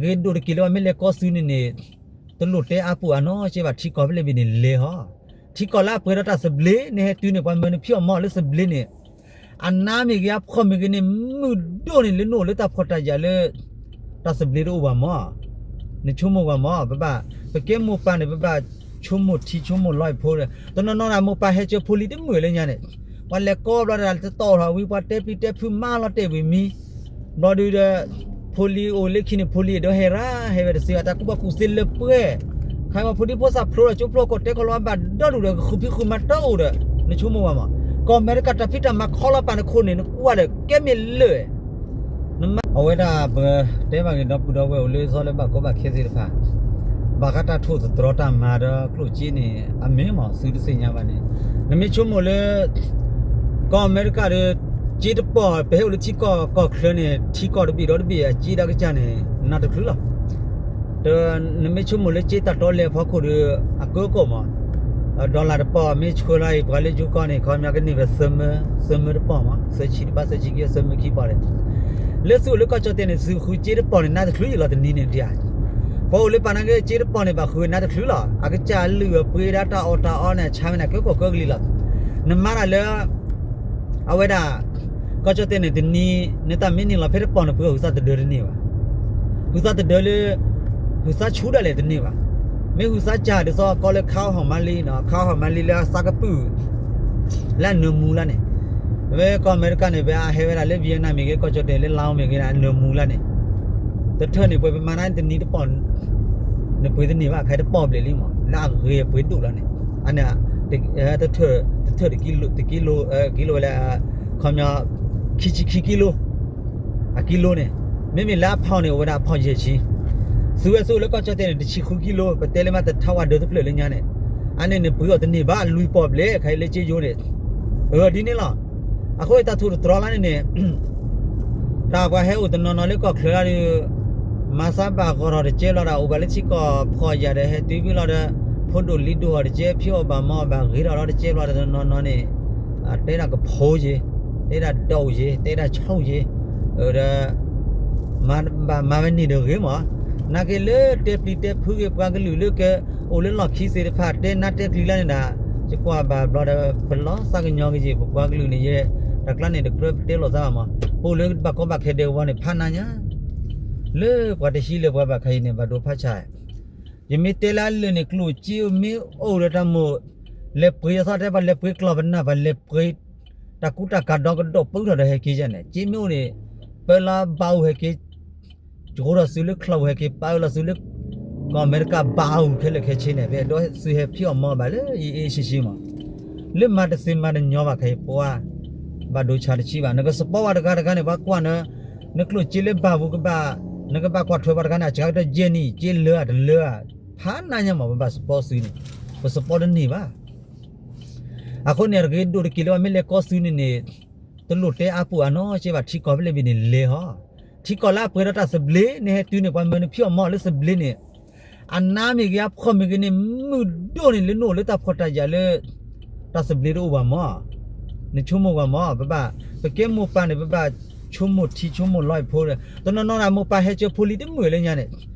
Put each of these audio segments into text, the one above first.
ဂ့ၤဒိၣ်တက့ၢ်လၢပှၤမ့ၢ်လဲၤကီၢ်သူန့ၣ်န့ၣ်, တလိၣ်တဲအါပူၤအါနီၢ်ကဲဘၣ် ထံကီၢ်ဖဲလဲၣ်ဘ့ၣ်န့ၣ်လဲၤဟီ, ထံကီၢ်လၢအပှဲၤဒီးတၢ်သဘျ့န့ၣ် ဟဲတုၤန့ၣ် ပှၤမၢနဖံးအီၣ်မီၢ်လၢသဘျ့န့ၣ်, အနါမ့ၢ်ဂ့ၤ အဖှီၣ်မ့ၢ်ဂ့ၤန့ၣ် မုာ်ဒိၣ်န့ၣ်လၢနအိၣ်လၢတၢ်ဖှီၣ်တၢ်ယာ်လၢ တၢ်သဘျ့တအိၣ်ဘၣ်မီၢ်, နဆိကမိၣ်ကွၢ်မီၢ်, ပဘၣ်, ပကဲမိၢ်ပၢ်န့ၣ် ပဘၣ်ဆိကမိၣ်ထံဆိကမိၣ်လီၤအဖိ, တနီၤနီၤဒၣ်မိၢ်ပၢ်ဟဲကၢဖိလံၤတမုာ်လၢညါန့ၣ်, ပှၤလဲၤကီဘျီဒီးတတီၢ်ထီၣ်ဝံၤ ပှၤတဲပျံၤတဲဖုးမၤလီၤတဲာ်ဝံၤမံ, ဘျီဒုဒီး ဖိလံၤအိၣ်လၢခံန့ၣ် ဖိလံၤအဲၣ်ဒိးဟဲရၣ် ဟဲဝဲတသ့ဘၣ် တၢ်ကူၣ်ဘၣ်ကူၣ်သ့လၢပှဲၤ, ခါပှၤဖိဒံဖိသၣ်ဖျိဒီးကၠိဖျိကီၢ်တဲကီၢ်လီၤဘၣ်ဒီဒူၣ်ဒီး ကဃုဖံးဃုမၤတအိၣ်ဒီး နဆိကမိၣ်ကွၢ်မီၢ်, ကီၢ်အမဲရကၤတၢ်ဖံးတၢ်မၤခီလီၤပာ်နခိၣ်န့ၣ် နကွၢ်ဒီးကဲမ့ၢ်လၢာ် အဝဲဒၣ်ပတဲဘၣ်က့ၤဒီပုၢ်ဒီဝဲၢ်အိၣ်လၢသီလၢဘၣ်ကီဘၣ်ခဲသ့ၣ်တဖၣ်, ဘၣ်ဃးတၢ်ထိၣ်သတြီတၢ်မၤဒီးကျိၣ်စ့န့ၣ် အမ့ၢ်မီၢ်သုတသ့ၣ်ညါဘၣ်န့ၣ်, နမ့ၢ်ဆိကမိၣ်လၢ ကီၢ်အမဲရကၤဒီး စ့တပီၢ် ပဟဲအိၣ်လၢထံကီၢ်ကီၢ်ချၢန့ၣ် ထံကီၢ်တဘ့ၣ်ဒီးတဘ့ၣ်အစ့ဒီးကစၢ်န့ၣ် နးတချုးလီၤ. ဒီးနမ့ၢ်ဆိကမိၣ်လၢစ့တၢ်တီလဲၤအဖီခိၣ်ဒီး အကၢကီၢ်မီၢ်, ဒီလၣ်တပီၢ်မ့ၢ်ဆှၢလီၤအံၤ ပှၤလၢယိၤကီၢ်န့ၣ် ခီပညီကန့ၢ်ဝဲသၢမၢ, သၢမၢတပီၢ်မီၢ် သၢဆံတပီၢ် သၢဆံခံ သၢမၢခံပီၢ်ဒီး လၢသုအိၣ်လၢကီၢ်ကၠီၣ်တဲာ်န့ၣ် သုဃုစ့တပီၢ်န့ၣ် နးတချုးယံၤလီၤတနံၤန့ၣ်ဒ်ဧါ, ပှၤအိၣ်လၢပာ်နာ်က့စ့တပီၢ်န့ၣ် ဘၣ်ဃုနးတချုးလီၤ. အကစၢ်အလုၢ်အပှ့ၤဒၣ်တၢ်အီၣ်တၢ်အီန့ၣ် ဆါဝဲန့ၣ် ကၢကီၢ်ကၢကလံၤလီၤ. နမၤတၢ်လၢ အဝဲဒၣ် ကီၢ်ကၠီၣ်တဲာ်န့ၣ် တနံၤ နတၢ်မ့ၢ်န့ၢ်လီၤဖဲတပီၢ်န့ၣ် ပှ့ၤအီၣ်ဟုးသးတဒၢတန့ၢ်ဘၣ်. ဟုးသးတဒၢလၢ ဟုးသးဆူၣ်ဒၣ်လဲာ်တန့ၢ်ဘၣ်. မ့ၢ်ဟုးသးစၢ်ဒ်သိးကီလၢခါအီၣ်ဟီၣ်မါလံနီၤ ခါအီၣ်ဟီၣ်မါလံလၢအသးကပုာ် လၢအနၢမူလါန့ၣ်, ဝဲကီၢ်အမဲရကၤန့ၣ် ဖဲအဟဲဝဲဒၣ်လၢ Vietnam မ့ၢ်ဂ့ၤ ကီၢ်ကၠီၣ်တဲာ်လၢ Laos မ့ၢ်ဂ့ၤန့ၣ် အနၢမူလါန့ၣ်, တထၢၣ်န့ၣ် ပှဲၤပမၤန့ၣ်တနံၤတပီၢ် နပှ့ၤတန့ၢ်ဘၣ် ခဲတပီၢ်ဘျဲၣ်လံမီၢ် လၢအဂ့ၤအပှ့ၤဒိၣ်လီၤန့ၣ်, အန့ၣ် တထၢၣ် တထၢၣ်တကံလိ ကံလိ ကံလိဝဲလၢ ခီပညီ ခံဆံခံကံလိ အကံလိန့ၣ်, မ့မ့ၢ်လၢအဖီၣ်န့ၣ် အိၣ်ဝဲဒၣ်အဖီၣ်ယဲၢ်ဆံ, သုဝဲသုအိၣ်လၢကီၢ်ကၠီၣ်တဲာ်န့ၣ် တဆံဃုကံလိ ပတဲလၢမ့ၢ်တထါဝဲဒၢတဖျၢၣ်လၢညါန့ၣ်, အန့ၣ်နပှ့ၤအီၣ်တန့ၢ်ဘၣ် လွံၢ်ပီၢ်ဘျဲၣ် ခဲအံၤလၢစ့ယိန့ၣ်, အဒ်န့ၣ်လီၤ. အဃိတၢ်ထိၣ်သတြီၤလၢန့ၣ်န့ၣ် တၢ်ပှၤဟဲအိၣ်တနီၤနီၤလၢကီၢ်ချၢလၢဒီး မၤသးဘၣ်ဂီၢ်ထီၣ်တကဲဘျီဒီး အိၣ်ဘၣ်လၢထံကီၢ်ဖီၣ်ယာ်ဒီး ဟဲတုၤဘၣ်လီၤဒီး ဖိဒိၣ်လံၤဒိၣ်ထီၣ်တကဲ ဖံးအီၣ်ဘၣ်မၤအီၣ်ဘၣ်ဂ့ၤထီၣ်လီၤတကဲဘျီဒီး တနီၤနီၤန့ၣ် တဲဒၣ်ကဖိယ့ၤ, တဲဒၣ်ဒိၣ်ယ့ၤ, တဲဒၣ်ဆိၣ်ယ့ၤ, ဒီး မၤဘၣ်မၤဝဲန့ၣ်ဒီးဂ့ၤမီၢ်, နာ်က့လၢတဲပျံၤတဲဖုးဂ့ၤ ပှၤကလုာ်လၢကအိၣ်လၢလီၢ်ခံသ့ၣ်တဖၣ် တဲနါတဲကျံၤလၢန့ၣ်ဒၣ်, ယကွၢ်ဘၣ်ဘျီဒီး ပလီၢ်သးကညီၤကယ့ၤ ပပှၤကလုာ်န့ၣ်ယဲ, တၢ်ကျါန့ၣ်တကြၢးပတဲလိာ်သးဘၣ်မီၢ်, ပအိၣ်လၢဘၣ်ကီဘၣ်ခဲဒဲးဝီန့ၣ် ဖးနါညါ လၢပှၤတဟံးလၢပှၤဘၣ်ခါအံၤန့ၣ် ဘၣ်ဒိဖးဆါ, ယမ့ၢ်တဲလၢအလၢာ်န့ၣ် ကျိၣ်စ့မ့ၢ်အိၣ်ဒီးတၢ်မိၣ်, လဲၤပှ့ၤအသီတဲပှၤလဲၤပှ့ၤကျီၢ်ပနၢ် ပှၤလဲၤပှ့ၤ တၢ်ကူတၢ်ကၤဒီကဒီးပုၢ်ထီၣ်ဒီးဟဲက့ၤယါန့ၣ် စ့မ့ၢ်အိၣ်န့ၣ် ပၢလၢဘၣ်အူဟဲက့ၤ ကဃိဒီးသုလၢချီၣ်ပူၤဟဲက့ၤပာ်အၢလီၤသုလၢ ကီၢ်အမဲရကၤဘၣ်အူခဲလၢာ်ခဲဆ့န့ၣ် ပအဲၣ်ဒိးသုဟဲဖံးအီၣ်မၤအီၣ်ဘၣ်လၢအံၤအ့ၣ်ဆံးဆံးမီၢ်, လၢမၤတသ့မၤတညီဘၣ်ခဲအံၤပှၤ ဘၣ်ဒိဆါတဆံးဘၣ် နကစပီပှၤတဂၤတဂၤန့ၣ် ပှၤကွၢ်နၤ, နကျိၣ်စ့လၢဘၣ်ပူၤကဘၣ်, နကဘၣ်ကွၢ်ထွဲပှၤတဂၤန့ၣ် အစှၤကတၢၢ်ယဲၢ်နံၣ် စ့လၢအတလၢ, ဖးနါညါမီၢ် ပဘၣ်စပီသုန့ၣ်, ပစပီတန့ၢ်ဘၣ် အဃိန့ၣ် အတဂ့ၤဒိၣ်တက့ၢ်လၢပှၤမ့ၢ်လဲၤကီၢ်သူန့ၣ်န့ၣ်, တလိၣ်တဲအါပူၤအါနီၢ်ကဲဘၣ် ထံကီၢ်ဖဲလဲၣ်ဘ့ၣ်န့ၣ်လဲၤဟီ, ထံကီၢ်လၢအပှဲၤဒီးတၢ်သဘျ့န့ၣ် ဟဲတုၤန့ၣ် ပှၤမၢနဖံးအီၣ်မၤအီၣ်လၢသဘျ့န့ၣ်, အနါမ့ၢ်ဂ့ၤ အဖှီၣ်မ့ၢ်ဂ့ၤန့ၣ် မုာ်ဒိၣ်န့ၣ်လၢနအိၣ်လၢတၢ်ဖှီၣ်တၢ်ယာ်လၢ တၢ်သဘျ့တအိၣ်ဘၣ်မီၢ်, နဆိကမိၣ်ကွၢ်မီၢ် ပဘၣ်, ပကဲမိၢ်ပၢ်န့ၣ် ပဘၣ်ဆိကမိၣ်ထံဆိကမိၣ်လီၤအဖိ, တနီၤနီၤဒၣ်မိၢ်ပၢ်ဟဲကၢဖိလံၤတမုာ်လၢညါန့ၣ်,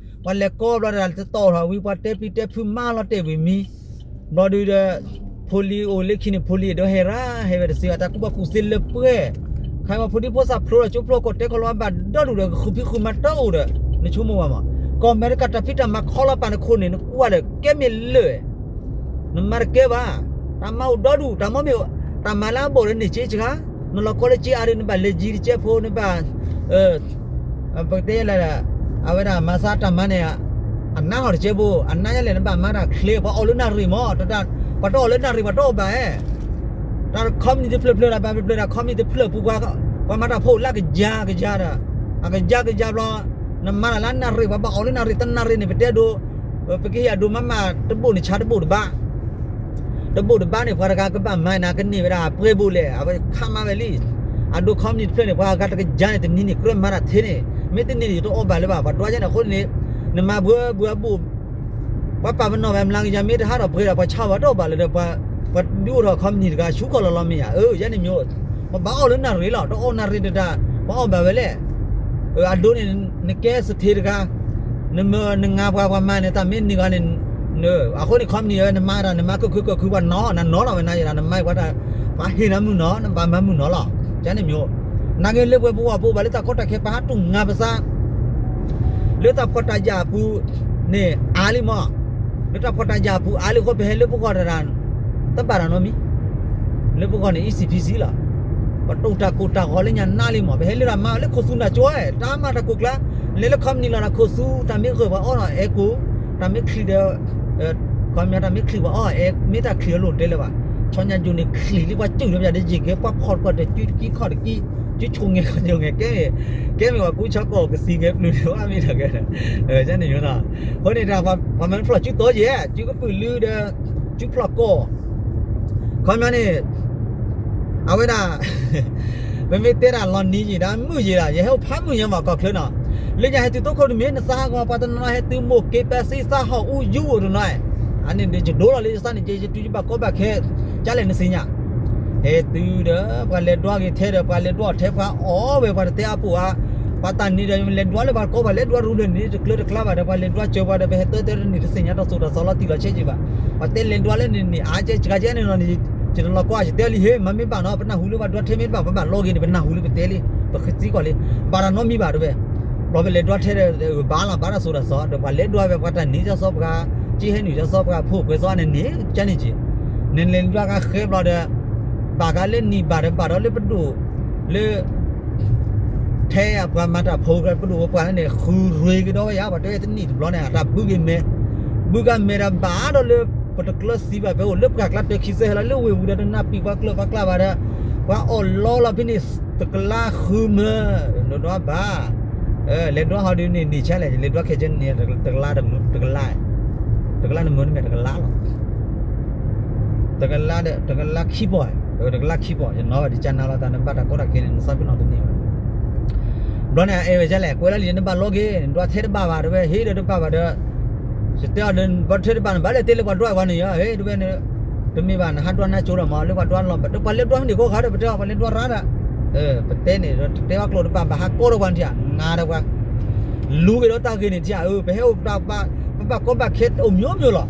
ပှၤလဲၤကီဘျီဒီးတတီၢ်ထီၣ်ဝံၤ ပှၤတဲပျံၤတဲဖုးမၤလီၤတဲာ်ဝံၤမံ, ဘျီဒုဒီး ဖိလံၤအိၣ်လၢခံန့ၣ် ဖိလံၤအဲၣ်ဒိးဟဲရၣ် ဟဲဝဲတသ့ဘၣ် တၢ်ကူၣ်ဘၣ်ကူၣ်သ့လၢပှဲၤ, ခါပှၤဖိဒံဖိသၣ်ဖျိဒီးကၠိဖျိကီၢ်တဲကီၢ်လီၤဘၣ်ဒီဒူၣ်ဒီး ကဃုဖံးဃုမၤတအိၣ်ဒီး နဆိကမိၣ်ဘၣ်မီၢ်, ကီၢ်အမဲရကၤတၢ်ဖံးတၢ်မၤခီလီၤပာ်နခိၣ်န့ၣ် နကွၢ်ဒီးကဲမ့ၢ်လၢာ် နမၤတကဲဘၣ်, တၢ်မၤအိၣ်ဒီဒူၣ် တၢ်မ့ၢ်မ့ၢ်, တၢ်မၤလၢအဘီၣ်ဒီးန့ၣ်စ့စှၤ, နလီၤကီလၢစ့အါဒီး နဘၣ်လဲၤယံၤတကဲဖိ နဘၣ်, ပကတဲလၢ, အဝဲဒၣ်မၤသးတၢ်မၤန့ၣ်, အနါဟီၣ်တကဲဖိ အနါယါလဲၣ် နဘၣ်မၤတၢ်ချ့ ပှၤအီၣ်လၢနၣ်ရံၣ်မီၢ်, ပှၤတအီၣ်လၢနၣ်ရံၣ် ပှၤတအီၣ်ဘၣ်ဧါ တၢ်ခီပနံၣ်တဖျၢၣ်ဖျၢၣ်ဒီး ဘၣ်ဖျၢၣ်ဖျၢၣ်ဒီး ခီပနံၣ်တဖျၢၣ်ပူၤ ပှၤမၤတၢ်ဖိလၢအကယၤကယၤဒီး, အကယၤကယၤဘျီ, နမၤတၢ်လၢအနၣ်ရံၣ် ပှၤဘၣ်အီၣ်လၢနၣ်ရံၣ် တနၣ်ရံၣ်န့ၣ် ပတဲဒိ, ပကဟ့ၣ်အဒိမၤမးတဘိၣ်န့ၣ် ဆါတဘိၣ်တဘၣ်, တဘိၣ်တဘၣ်န့ၣ် ပှၤတဂၤကဘၣ်မၤနၤကန့ၢ်ဝဲဒၣ်ပှဲၤဘိၣ်လဲၣ် အဝဲခါမၤဝဲလံ, အဒိခီပနံၣ်တဖျၢၣ်န့ၣ် ပှၤဂၤတကယၤန့ၣ် တနံၤန့ၣ် ကြၢးမၤတၢ်ထဲန့ၣ် မ့ၢ်တန့ၢ်န့ၣ် ယတအီၣ်ဘၣ်လၢၤဘၣ် ပှၤဒွးယါန့ၣ် အဃိန့ၣ်, နမၤဘှၢဘှၢအဘိၣ် ပှၤပာ်ပနီၣ်ဝဲ မျးကယၤမ့ၢ်တဟးထီၣ်ပှဲၤဒီး ပှၤဆါဝဲတအီၣ်ဘၣ်လၢၤဒီး ပှၤဒုးအိၣ်ထီၣ်ခီပနံၣ်တဂၤ ဆူကီၢ်လီၤလီၤမ့ၢ်ဧါ, အၢ ယဲန့ၣ်မ့ၢ်, ပဘၣ်အီၣ်လၢနၣ်ရံၣ်လီၤ တအီၣ်နၣ်ရံၣ်တတၢ်, ပှၤအီၣ်ဘၣ်ဝဲလဲၣ်, အဒိန့ၣ်, နကဲစထ့တဂၤ, က နမ့ၢ်နငါပှၤပှၤမၤန့ၣ် တၢ်မ့ၢ်နံၤဂၤန့ၣ်, အဃိန့ၣ် ခီပနံၣ်ဧၢ နမၤတၢ် နမၤကၢၢ်ခုၣ်ကၢၢ်ခုၣ်ပှၤနီၤ နနီၤလီၤဝဲနၤယဲဒၣ် နမၤပှၤတၢ် ပှၤဟ့ၣ်နၤမုၢ်နီၤ နဘၣ်မၤမုၢ်နီၤလီၤ. ကန့ၣ်မ့ၢ်, နာ်က့လၢပှဲၤပဂီၢ်ပအိၣ်ဘၣ်လၢတၢ်ကီတၢ်ခဲ ပဟးတူၢ်ငါပသး လၢတၢ်ဖှီၣ်တၢ်ယာ်အပူၤန့ၣ် အါလံမး, လၢတၢ်ဖှီၣ်တၢ်ယာ်အပူၤအါလံအဃိ ပဟဲလၢပဂီၢ်တၢ် တဘၣ်တၢ်နီတမံၤ, လၢပဂီၢ်န့ၣ် E C P C လီၤ. ပတူၢ်တၢ်ကိၢ်တၢ်ဂီၤလၢညါနါလံမး, ပဟဲလၢတၢ်မၤလၢခိၣ်သူနၢ်ကၠိဝဲ တၢ်မၤတၢ်ကိၢ်ကျါ, လဲၤလၢခီပနံၣ်လီၤတၢ်ခိၣ်သူ တၢ်မ့ၢ်ဂၢၢ်ပှၤအီၣ်ဒီးအဲၣ်ကိၣ်, တၢ်မ့ၢ်ချံးဒီး ခီပညီတၢ်မ့ၢ်ချံးပှၤအီၣ်အဲၣ် မ့ၢ်တၢ်ချံးအလိၤတဲလၢၤဘၣ်. ဆီညါယိၤန့ၣ်ချံးလံပှၤစူၢ်လၢပယၤ တယံာ်ကဲ ပှၤဖီၣ်ကွၢ်တၢ်စုတကံခီၣ်တကံ, စုဆိၣ်ငဲၤခီၣ်ဆိၣ်ငဲၤကဲ, ကဲမ့ၢ်ပှၤကူဆီကိးကသံၣ်ဂဲၤပျုၤန့ၣ် ဝဲမ့ၢ်တၢ်ကဲ, န့ၣ်မ့ၢ်နီၤ, အဃိန့ၣ်တၢ်ပှၤမၤဖျီၣ်စုတီယဲၢ် စုကပုာ်လုဒီး စုဖျီၣ်ကီၢ် ခီပညီန့ၣ် အဝဲဒၣ် ပမ့ၢ်တဲတၢ်လီၤနံၤယံာ်ဒၣ်မုာ်ယံာ်ဒၣ် ယဟဲအိၣ်ဖးမုာ်ညါမးကီၢ်ချၢနီၤ, လၢညါဟဲတုၤသိခိၣ်တမံၤ နသးဟးဂီၤ ပှၤတနီၤနီၤဟဲတုၤမိၢ်က့ၤ ပၢ်စံသးဟီၣ်အူယူအိၣ်တနီၤ, အန့ၣ်ဒီးယဒိလီၤလၢယသးန့ၣ် ယတုၤယဘၣ်ကီဘၣ်ခဲ ကလဲၣ်နသ့ၣ်ညါ, ဟဲတုၤဒီး ပှၤလဲၤဒွးဂ့ၤထဲဒီး ပှၤလဲၤဒွးအီၤထဲ ပှၤအီၣ်ဝဲ ပှၤတတဲအါပူၤဧါ, ပှၤတၢ်နံၤဒီး ယလဲၤဒွးလၢပှၤကီဘၣ် လဲၤဒွးရူလၢန့ၣ် တကျၢတကျါဘၣ်ဒီး ပှၤလဲၤဒွးစၢၤပှၤဒီး ပဟဲတၢတၢတနံၣ်တသ့ၣ်ညါတၢ်သိၣ်တၢ်သီလီၤတံၢ်လီၤဆဲးက့ၤဘၣ်, ပှၤတဲလဲၤဒွးလၢန့ၣ်န့ၣ် အါကဲစှၤကဲန့ၣ်လီၤန့ၣ်, ယတလီၤကီ ယတဲလံဟ့ၣ် မၤမ့ၢ်ဘၣ်နီၤ ပနၢ်ဟူလၢပှၤဒွးထဲမ့ၢ်တဘၣ် ပဘၣ်လီဂ့ၤန့ၣ် ပနၢ်ဟူလၢပတဲလံ, ပဃ့သံကွၢ်လံ, ဘၣ်တၢ်နီတမံၤဘၣ်တဲဝဲ, ဘျီပလဲၤဒွးထဲဒီး ဘၣ်လီၤဘၣ်တၢ်သိၣ်တၢ်သီ ဒီးပှၤလဲၤဒွးဝဲ ပှၤတၢ်နံၤတၢ်စီ ပှၤက့ဟဲနုာ်တၢ်စီ ပှၤဖိၣ်ပှဲၤစီန့ၣ်န့ၣ် ကန့ၣ်က့ၤ, နလဲၤဒွးကဃဲဘျီဒီး ဘၣ်ကလဲၤနံၤဘၣ်ဒီး ဘၣ်ဒီးလၢပဒိၣ် လၢ ထဲအပှၤမၤတၢ်ဖိ ပဒိၣ်ပပှၢ်န့ၣ် ဃုရ့ၤကဒီးဝဲယါ ပှၤတဲဝဲတနံၣ်တဘျီန့ၣ် အတၢ်ဘုက့ၤမဲာ်, ဘုကမဲာ်ဒီးဘၣ်ဒီးလၢ ပတကျၢၤသံဘၣ် ဖဲအိၣ်လၢပှၢ်ကျါတၢ်ခံစဲဟဲလီၤလၢဝ့ၢ်ပူၤဒီး တနၢ်ပံာ်ပှၤကျၢၤပှၤကျါဘၣ်ဒီး ပှၤအီၣ်လီလီၤဖဲန့ၣ် တကလးဃုမၢ ဒိးဒိးဘၣ်, လဲၤဒွးဟီဒုးန့ၣ် န့ၢ်ဆါလဲၣ် လဲၤဒွးခဲကနံၣ် တကလး တကလး တကလးနမၢန့ၣ်မ့ၢ်တကလးလီၤ တကလး တကလးခံပီၢ်, တကလးခံပီၢ် ယနီၣ်ဘၣ်ဒံးကၢ်နါလီၤ တၢ်နဘၣ်တၢ်ကီတၢ်ခဲန့ၣ် နသးပ့ၤနီၣ်တန့ၢ်ဘၣ်, ဘျီန့ၣ် အအဲၣ်ဝဲဒ်လဲၣ် ကွဲးလီၤလံ နဘၣ်လီက့ၤ နဒွးထဲတဘၣ်ဘၣ် တဲဝဲ ဟ့ၣ်ဒီးတဘၣ်ဘၣ်ဒီး, ယတဲအီၤဒီး ဘၣ်ထဲတဘၣ်န့ၣ် ဘၣ်လဲၤတဲလၢပှၤဒွးဝဲန့ၣ်ယါ ဟ့ၣ်တဲဝဲန့ၣ်, တမ့ၢ်ဘၣ် နဟးဒွးနါကၠိဒီးမ့ၢ် လၢပှၤဒွးလီၤ ပှၤလဲၤဒွးန့ၣ်ကိးဂၤဒီး ပတဲအီၤ ပှၤလဲၤဒွးရါဒီး, ပတဲန့ၣ် တတဲဘၣ်ကျိာ်တဘၣ် ဘၣ်ဟးကီဒီးပှၤန့ၣ်ထံၣ် နၤဒီးပှၤ လူၤက့ၤဒီးတၢ်ဂ့ၤန့ၣ်ထံၣ်ဧၢ ပဟဲအိၣ် ပဘၣ်ကီဘၣ်ခဲအိၣ်မျိုးမျိုးလီၤ,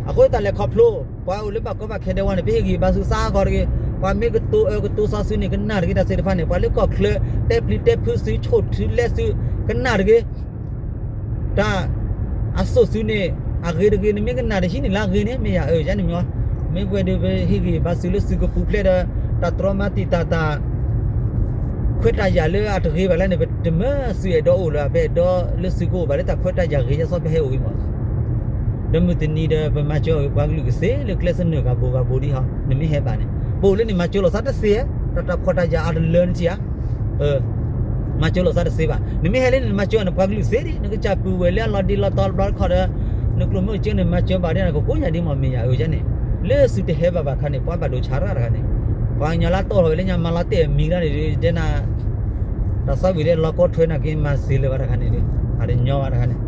အဃိသတးလဲၤခီဖျိ ပှၤအိၣ်လၢဘၣ်ကီဘၣ်ခဲဒဲးဝဲန့ၣ် ပဟ့ၣ်ဂံၢ်ဘါသုသးဂီၤတဂ့ၤ, ပှၤမ့ၢ်ကတိၤအၢကတိၤသီသုန့ၣ် ကနၣ်တဂ့ၤတၢ်သ့ၣ်တဖၣ်န့ၣ် ပှၤလၢကီၢ်ချၢ တဲပျံၤတဲဖုးသု ဆိၣ်ထုလဲသု ကနၣ်တဂ့ၤ တၢ် အစိၣ်သုန့ၣ် အဂ့ၤတဂ့ၤ နမ့ၢ်ကနၣ်တဟံးန့ၣ်လၢအဂ့ၤန့ၣ် မ့ၢ်ယၤအၢ ယၤန့ၣ်မ့ၢ် မ့ၢ်ပှဲၤဒီး ပဟ့ၣ်ဂံၢ်ဘါသုလၢသုကပူၤဖျဲးဒီး တၢ်တြီမၤတံာ်တာ်တၢ် ခွဲးတၢ်ယာ်လၢအတဂ့ၤဘၣ်လၢန့ၣ် ပတမၢသုအဲၣ်ဒိးအိၣ်လၢၤ ပအဲၣ်ဒိးလၢသုကအိၣ်ဘၣ်လၢတၢ်ခွဲးတၢ်ယာ်ဂ့ၤ ယဲစီပဟဲအိၣ်အံၤမး ဒီးမုၢ်တနံၤဒီး ပမၤစၢၤအီၤပှၤကလုာ်ကသ့ လၢကျဲသနၢၣ်ဂၤဘိဂၤဘိဒ်ဟီ နမ့ၢ်ဟဲဘၣ်န့ၣ် ပအိၣ်လၢန့ၣ် မၤစၢၤလိာ်သးတသ့ တၢ်တၢ်ဖှီၣ်တၢ်ယာ်အတလၢနထံၣ်ဧါ မၤစၢၤလိာ်သးတသ့ဘၣ် နမ့ၢ်ဟဲလၢန့ၣ် နမၤစၢၤနပှၤကလုာ်သ့ဒ် နကစၢ်ပုၢ်ဝဲၢ်လၢအလီၤဒ့လီၤတီၤတဘျီတခီၣ်ဒီး နကျိၣ်မုၢ်ကၢန့ၣ် မၤစၢၤဘၣ်ဒ်န့ၣ် ကကိးညါဒ်မ့ၢ်မ့ၢ်ယၤအၢယၤန့ၣ် လၢသုတဟဲဘၣ်ဘၣ်ခါန့ၣ် ပှၤဘၣ်ဒိဆါတဂၤတဂၤန့ၣ် ပှၤကညီလၢတီၢ်ထီၣ်ဝဲလၢညါမၤလီၤတဲာ်အမံၤတဂၤန့ၣ် တဲနၤ တၢ်သးဝံၣ်လၢလီၤကီထွဲနာ်က့မၤစ့လၢၤဘၣ်တခါန့ၣ်ဒီး အတညီဘၣ်တခါန့ၣ်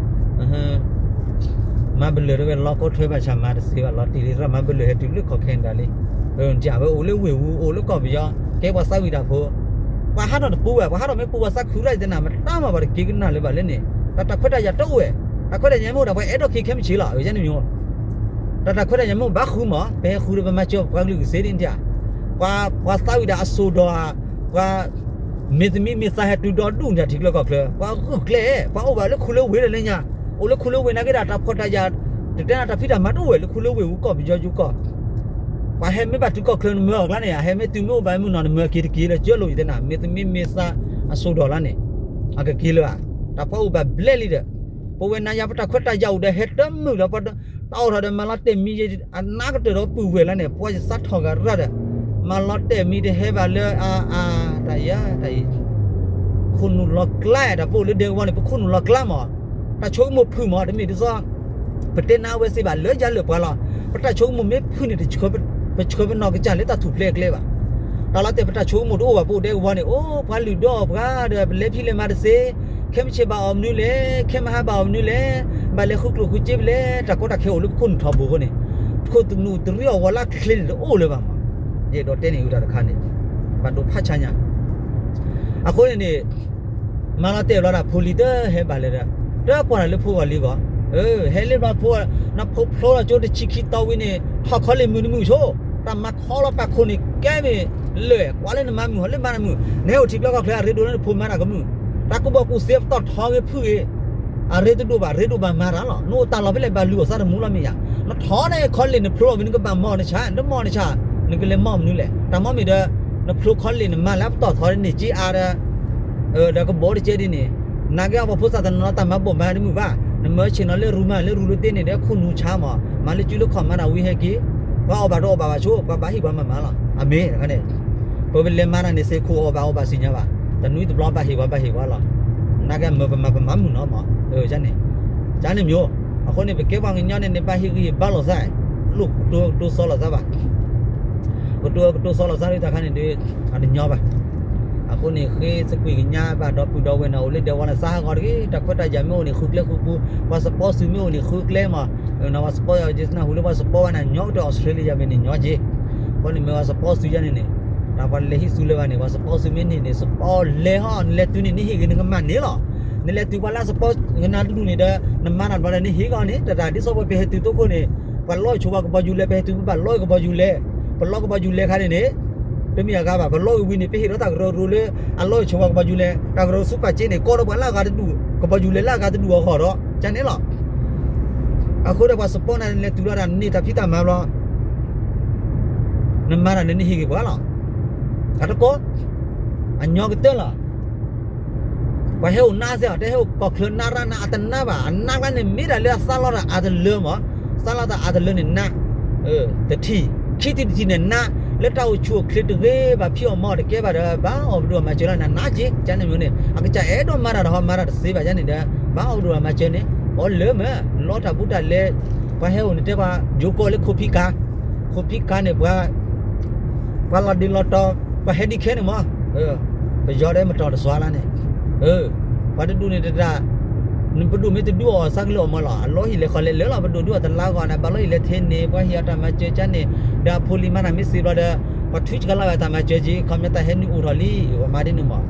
မၤဘၣ်လၢာ်တဝဲလီၤကီထွဲဘၣ်ဆၣ်မၤတစ့ဘၣ်လီၤတံၢ်လံ သရၣ်မၤဘၣ်လၢာ်ဟဲတုၤလၢခီၣ်ခဲနဒၣ်လံ အဝဲအိၣ်လၢဝ့ၢ်ဝူ အိၣ်လၢကီၢ်ပယီၤ ကဲပှၤသးဝံၣ်တၢ်ဖိ ပှၤဟးထီၣ်တပူၤဝဲ ပှၤဟးထီၣ်မ့ၢ်ပူၤပှၤသးခုရၣ်ယတဲနၤ မတၤမၤပှၤတက့ၤကနၣ်လၢၤဘၣ်လၢန့ၣ် တၢ်တၢ်ခွဲးတၢ်ယာ်တအိၣ်ဝဲ တၢ်ခွဲးတၢ်ယာ်မ့ၢ်အိၣ်ဒီးပှၤအဲၣ်ဒိးက့ၤခဲမုၢ်ဆ့ၣ်လီၤ အဝဲန့ၣ်မ့ၢ် တၢ်တၢ်ခွဲးတၢ်ယာ်မ့ၢ်အိၣ်ဘၣ်ဃုမး ပဟဲဃုဒီးပမၤစၢၤပှၤကလုာ်ကသ့ဒ်န့ၣ်ဧါ ပှၤ ပှၤသးဝံၣ်တၢ်အစိၣ်ဒီး ပှၤ မ့ၢ်သမံးမ့ၢ်သးဟဲတုၤဒီဒူၣ်န့ၣ်ထံကျၢၢ်ကီၢ်ချၢ ပှၤဂုာ်ကျဲ ပှၤအိၣ်ဘၣ်လၢခူလၢဝ့ၢ်လၢညါ အိၣ်လၢခူလၢဝ့ၢ်နာ်က့ဒၣ် တၢ်ဖှီၣ်တၢ်ယာ် တတဲနၤတၢ်ဖံးတၢ်မၤတအိၣ်ဝဲလၢခူလၢဝ့ၢ်ဝူကီၢ်ပယီၤယူကီၢ် ပှၤဟဲမ့ၢ်ဘၣ်တုၤကီၢ်ချၢနမၢအီၤကျါန့ၣ် ဟဲမ့ၢ်တုၤမ့ၢ်အိၣ်ဘၣ်မုၢ်နီၤ နမၢက့ၤတက့ၤလၢကၢလိာ်ယတဲနၤ မ့ၢ်သမံးမ့ၢ်သးအစိၣ်ဒီးလၢန့ၣ် အကက့ၤလၢၤဧါ တၢ်ဖှီၣ်အိၣ်ဘၣ်ဘျဲၣ်လံဒီး ပဝဲနၤယၤပတၢ်ခွဲးတၢ်ယာ်အိၣ်ဒီးဟဲတမုာ်လီၤ ပတၢ်အိၣ်ထီၣ်ဒီးမၤလီၤတဲာ်မံၤ အနးကတၢၢ်ဒီးပုၢ်ဝဲၢ်လၢန့ၣ် ပှၤယသးထီၣ်ဂၤရၣ်ဒီး မၤလီၤတဲာ်မံၤတဟဲဘၣ်လၢအအါ တၢ်ယါ တၢ်အံၤ ခိၣ်နူာ်လီၤကျါ တၢ်ပအိၣ်လၢဒဲကဝီၤန့ၣ် ပခိၣ်နူာ်လီၤကျါမး တၢ်ဆိကမိၣ်ဖုၣ်မး တမ့ၢ်ဒ်သိး ပတဲနါဝဲသ့ဘၣ် လၢယၤလၢပှၤလီၤ ပတၢ်ဆိကမိၣ်မ့ၢ်ဖုၣ်န့ၣ် ပဆှၢပနီၢ်ကစၢ်လၢတၢ်ထူၣ်ဖျဲးအကျဲဘၣ် တၢ်လီၤတဲာ်ပတၢ်ဆိကမိၣ်တအိၣ်ဘၣ် ပအိၣ်ဒဲကဝီၤန့ၣ် အိၣ်ပှၤလုၢ်ဒိၣ်ပှၤဒီး ပလဲၤဖံးလဲၤမၤတသ့ ခဲမုၢ်ဆ့ၣ်ဘၣ်အီၣ်မနုၤလဲၣ် ခဲမုၢ်ဟါဘၣ်အီၣ်မနုၤလဲၣ် ဘၣ်လဲၤဃုကျိၣ်ဃုစ့ဖဲလဲၣ် တၢ်ကီတၢ်ခဲအိၣ်လၢပခိၣ်နူာ်ထီဘိအဃိန့ၣ် ပခိၣ်နူာ်တရံးအီၣ်ဝီၤလၢချ့န့ၣ်တအိၣ်လၢၤဘၣ်မး ယအဲၣ်ဒိးတဲန့ၣ်အုးတၢ်တခါန့ၣ် ဘၣ်ဒိဖးဆါညါ အဃိန့ၣ်န့ၣ် မၤလီၤတဲာ်ဘျီဒၣ် ဖိလံၤတဟဲဘၣ်လၢၤဒီး တကွၢ်တၢ်လၢဖိဂီၢ်လံၤဂီၢ်, ဟဲလၢပှၤဖိ, နဖိဖျိလီၤကၠိတဆံခံတီဝံၤန့ၣ် ထီၣ်ခီလ့ၣ်မုာ်တမုာ်ဆိ, တၢ်မၤခီလီၤပာ်ခိၣ်န့ၣ်ကဲမ့ၢ်လၢာ်, ကွၢ်လၢနမၤမုာ်ဟီ လၢမၤတၢ်မုာ်, နဟဲအိၣ်ထံကျါကီၢ်ချၢ အရ့ဒိၣ်လၢနဖိမၤတၢ်ကမုာ်, တၢ်ကူၣ်ဘၣ်ကူၣ်သ့ပတီၢ်ထီဂ့ၤဖုၣ်ဂ့ၤ အရ့တဒိၣ်ဘၣ် ရ့ဒိၣ်ဘၣ်မၤတၢ်လီၤ. နအိၣ်တၢ်လီၢ်ဖဲလဲၣ် ဘၣ်လုၢ်အီၣ်သးတမူလီၤမ့ၢ်ယၤ, နထီၣ်န့ၣ်ခီလ့ၣ်နဖျိအီၤ နကဘၣ်မၤအီၤနဆၣ်, နမၤအီၤနဆၣ် နကလဲၤမၤအီၤမနုၤလဲၣ်. တၢ်မ့ၢ်မ့ၢ်ဒီး နဖျိခီလ့ၣ်နမၤလၢအပတီၢ်ထီန့ၣ်က့အါဒီး ဒီးကဘီတကဲဒ်န့ၣ်, နာ်က့အပှၤဖိသၣ်တနီၤနီၤတၢ်မၤဘီၣ်မၤတမုာ်ဘၣ်, နမၢဆ့ၣ်နီၤလၢရူမၤလၢရူလၢသ့န့ၣ်ဒီး ခိၣ်နူာ်ဆါမး, မၤလၢကၠူလၢခီၣ်မၤတၢ်ဝံၤဟဲက့ၤ, ပှၤအီၣ်ဘၣ်တအီၣ်ဘၣ်ဘၣ်ဆိ ပှၤဘၣ်ဟ့ၣ်ပှၤမၤမၤလီၤ. အမ့ၢ်တခါန့ၣ် ပဝဲလဲၤမၤတၢ်န့ၣ် စ့ၢ်ခိၣ်အီၣ်ဘၣ်အီၣ်ဘၣ်စံၣ်ညါဘၣ်, တနွံတဘျီဘၣ်ဟ့ၣ်ပှၤဘၣ်ဟ့ၣ်ပှၤလီၤ. နာ်က့မၤပမၤပမၤမုာ်နီၤမး, န့ၣ်, န့ၣ်မ့ၢ်, အဃိန့ၣ် ပကဲပှၤကညီန့ၣ်န့ၣ် ဘၣ်ဟ့ၣ်ဂံၢ်ဟ့ၣ်ဘါလိာ်သး, လိၣ်ကတိၤကတိၤစီလိာ်သးဘၣ် ကတိၤကတိၤစီလိာ်သးဒ်တခါန့ၣ်ဒီး အတညီဘၣ်. အဃိန့ၣ် ဃ့သကွံာ်ကညးဘၣ်ဒီပုၢ်ဒီဝဲၢ်န့ၣ် အိၣ်လၢဒဲဝဲလၢစါဟးဂီၤတဂ့ၤ, တၢ်ခွဲးတၢ်ယာ်မ့ၢ်အိၣ်န့ၣ် ဃုကျဲဃုပူၤ, ပှၤစပီစုမ့ၢ်အိၣ်န့ၣ် ဃုကျဲမး, ပှၤစပီယၤ ယနၢ်ဟူလၢပှၤစပီဘၣ်န့ၣ် ညီကတၢၢ်အီစထြ့လယါဘ့ၣ်န့ၣ် ညီက့, အဃိန့ၣ်မ့ၢ်ပှၤစပီစုယါန့ၣ်န့ၣ်, တၢ်ပှၤလဲၤဟံးစုလၢၤဘၣ်န့ၣ် ပှၤစပီစုမ့ၢ်န့ၢ်န့ၣ် စပီလဲၤဟီ နလဲၤတုၤန့ၣ် နဟ့ၣ်ဂ့ၤနကမၢ်န့ၣ်လီၤ. နလဲၤတုၤပှၤလၢစပီကနါတဒူၣ်န့ၣ်ဒီး နမၤတၢ်ဘျီဒီး နဟ့ၣ်ဂီၤန့ၣ် တၢ်တၢ်ဒ်သိးပှၤပဟဲတုၤသိခိၣ်န့ၣ် ပှၤလီၢ်ဆိပှၤကဘီယူၤလဲ ပဟဲတုၤပဘၣ်လီၢ်ကဘီယူၤလဲ, ပလီၢ်ကဘီယူၤလဲခါန့ၣ်န့ၣ် တမ့ၢ်အဂၤဘၣ်, ပလီၢ်ကဝံၤန့ၣ် ပဟ့ၣ်ဒီးတၢ်ကရၢကရိလၢ အလီၢ်ဆိပှၤကဘီယူၤလဲ, တၢ်ကရၢကရိဆူပာ်က့န့ၣ် ကီဒီးပှၤလၢအဂၤတဒူၣ် ကဘီယူၤလဲလၢအဂၤတဒူၣ်အဂီၢ်ဒီး ကန့ၣ်လီၤ. အဃိဒီးပှၤစပီန့ၣ် နလဲၤတုၤလီၤတၢ်န့ၢ်တၢ်ဖံးတၢ်မၤဘျီ နမၤတၢ်န့ၣ် နဟ့ၣ်ဂ့ၤပှၤလီၤ. အတကီ အညီကတၢၢ်လီၤ. ပှၤဟဲအိၣ်နါစ့ၢ် တဲဟဲအိၣ်ကီၢ်ချၢနါရၣ်နါ အတနါဘၣ်, အနါကျါန့ၣ် မ့ၢ်ဒၣ်လၢအစးလီၤတၢ်အါတလၢမး, စးလီၤတၢ်အါတလၢန့ၣ်နါ, တထံၣ်, ခံထံၣ်တထံၣ်န့ၣ်နါ, လၢတၢ်အိၣ်ဆူၣ်အိၣ်ချ့တဂ့ၤဘၣ် ဖံးအီၣ်မၤအီၣ်တကဲဘၣ်ဒီး ဘၣ်အီၣ်ပဒိၣ်အမၤစၢၤလီၤန့ၣ် နါက့, ကန့ၣ်မ့ၢ်န့ၣ် အကစၢ်အဲၣ်ဒိးမၤတၢ်ဒီးဟီမၤတၢ်တသ့ဘၣ် ကန့ၣ်ဒီး ဘၣ်အီၣ်ပဒိၣ်အမၤစၢၤန့ၣ် အီၣ်လၢမး လီတၢ်ဘူးတၢ်လဲ ပှၤဟဲအိၣ်န့ၣ်တဲပှၤ ယိၤကီၢ်လၢခိၣ်ဖံးကါ, ခိၣ်ဖံးကါန့ၣ် ပှၤ ပှၤလီၤဒ့လီၤတီၤ ပှၤဟဲဒံခဲန့ၣ်မး, ပယီၤဒီးမတီၢ်တစွါလၢန့ၣ်, ပှၤတဒူၣ်န့ၣ်တဒၣ်, ပဒိၣ်မ့ၢ်တဒူၣ်အီၣ်ဆၢကလၢအီၣ်မးလီၤ, အလီၢ်ဟံၣ်လဲၤခီလဲၤလၢာ်လီၤ, ပဒိၣ်ဒူၣ်အီၣ်တလါဂီၢ်န့ၣ် ဘၣ်လီၢ်ဟံၣ်လဲၤထဲန့ၣ် ပှၤဟ့ၣ်အီၤတၢ်မၤစၢၤကန့ၣ်, ဒီးအဖိလံၤမၤတၢ်မ့ၢ်စံးဘျီဒီး ပှၤထုကလၢ်ဝဲတၢ်မၤစၢၤက့ၤ ခီပညီတၢ်ဟဲနုာ်အိၣ်ထီၣ်လံ, ပှၤမၤဒ်န့ၣ်မး,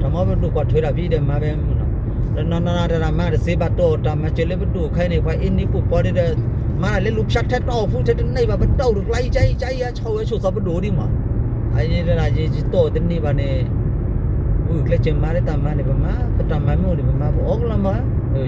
တၢ်မ့ၢ်ပဒိၣ်ကွၢ်ထွဲတၢ်ဖံးဒီးမၤဝဲမုာ်နီၤ, တနီၤနီၤတၢ်မၤတသ့ဘၣ် တအိၣ်တၢ်မၤစၢၤလၢပဒိၣ်ခဲအံၤန့ၣ် ပှၤအ့န့ၢ်ပိာ်ပီဒ်ဒီး မၤတၢ်လၢလူၤဖၠါထဲတအိၣ်ဖူးထဲတန့ၢ်ဘၣ် ပတၢ်အိၣ်တကျါအံၤကါအံၤကါအံၤ အဆီၣ်ဝဲဆိၣ်သီပဒိၣ်ဒ်မး, အယဲဒၣ် ယတအိၣ်တန့ၢ်ဘၣ်န့ၣ် ပဂုာ်ကျဲးစၢးမၤလၢတၢ်မၤန့ၣ် ပမၤ ပတၢ်မၤမ့ၢ်အိၣ်န့ၣ် ပမၤပအီၣ်ကလီမး,